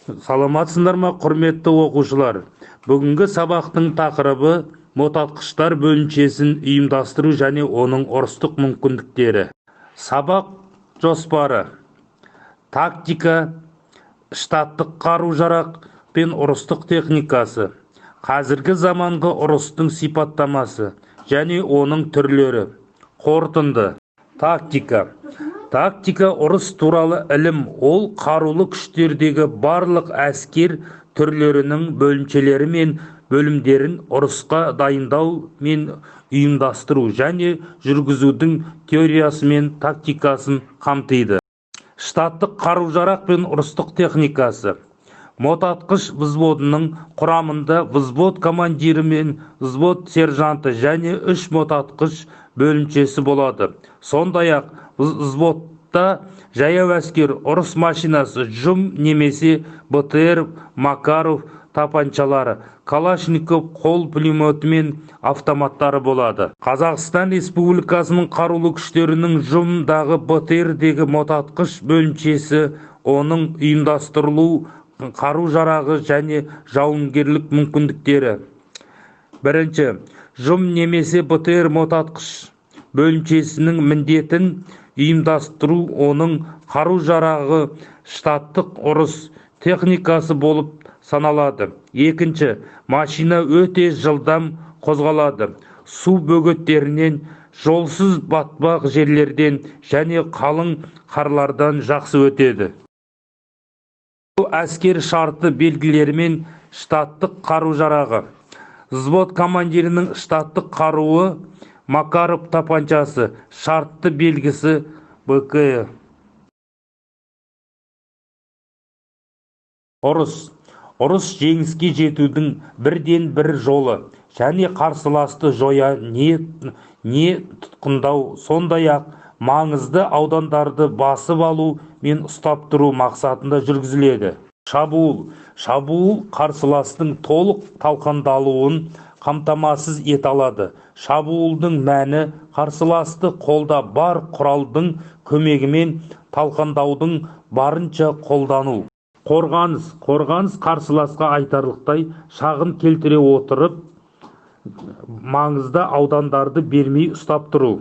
Саламатсыңдар ма, құрметті оқушылар? Бүгінгі сабақтың тақырыбы мотоатқыштар бөлімшесін ұйымдастыру және оның ұрыстық мүмкіндіктері. Сабақ жоспары: тактика, штаттық қару-жарақ пен ұрыстық техникасы, қазіргі заманғы ұрыстың сипаттамасы және оның түрлері, қорытынды. Тактика. Тактика – ұрыс туралы ілім. Ол қарулы күштердегі барлық әскер түрлерінің бөлімшелері мен бөлімдерін ұрысқа дайындау мен ұйымдастыру және жүргізудің теориясы мен тактикасын қамтиды. Штаттық қару-жарақ пен ұрыстық техникасы. Мотоатқыш взводының құрамында взвод командирі мен взвод сержанты және үш мотоатқыш бөлімшесі болады. Сондай-ақ взводта жаяу әскер, ұрыс машинасы, ЖУМ немесе БТР, Макаров тапаншалары, Калашников қол пулеметі мен автоматтары болады. Қазақстан Республикасының Қарулы Күштерінің ЖУМ-дағы, БТР-дегі мотоатқыш бөлімшесі, оның ұйымдастырылу, қару-жарағы және жауынгерлік мүмкіндіктері. Бірінші, ЖУМ немесе БТР мотоатқыш бөлімшесінің міндетін ұйымдастыру, оның қару-жарағы штаттық ұрыс техникасы болып саналады. Екінші, машина өте жылдам қозғалады, су бөгеттерінен, жолсыз батпақ жерлерден және қалың қарлардан жақсы өтеді. Әскер шартты белгілерімен штаттық қару-жарағы. Взвод командирінің штаттық қаруы Макаров тапаншасы, шартты белгісі БК. Ұрыс. Ұрыс – жеңіске жетудің бірден бір жолы және қарсыласты жоя не тұтқындау, сондай-ақ маңызды аудандарды басып алу мен ұстап тұру мақсатында жүргізіледі. Шабуыл. Шабуыл қарсыластың толық талқандалуын қамтамасыз ете алады. Шабуылдың мәні – қарсыласты қолда бар құралдың көмегімен талқандаудың барынша қолдану. Қорғаныс. Қорғаныс – қарсыласқа айтарлықтай шығын келтіре отырып, маңызды аудандарды бермей ұстап тұру.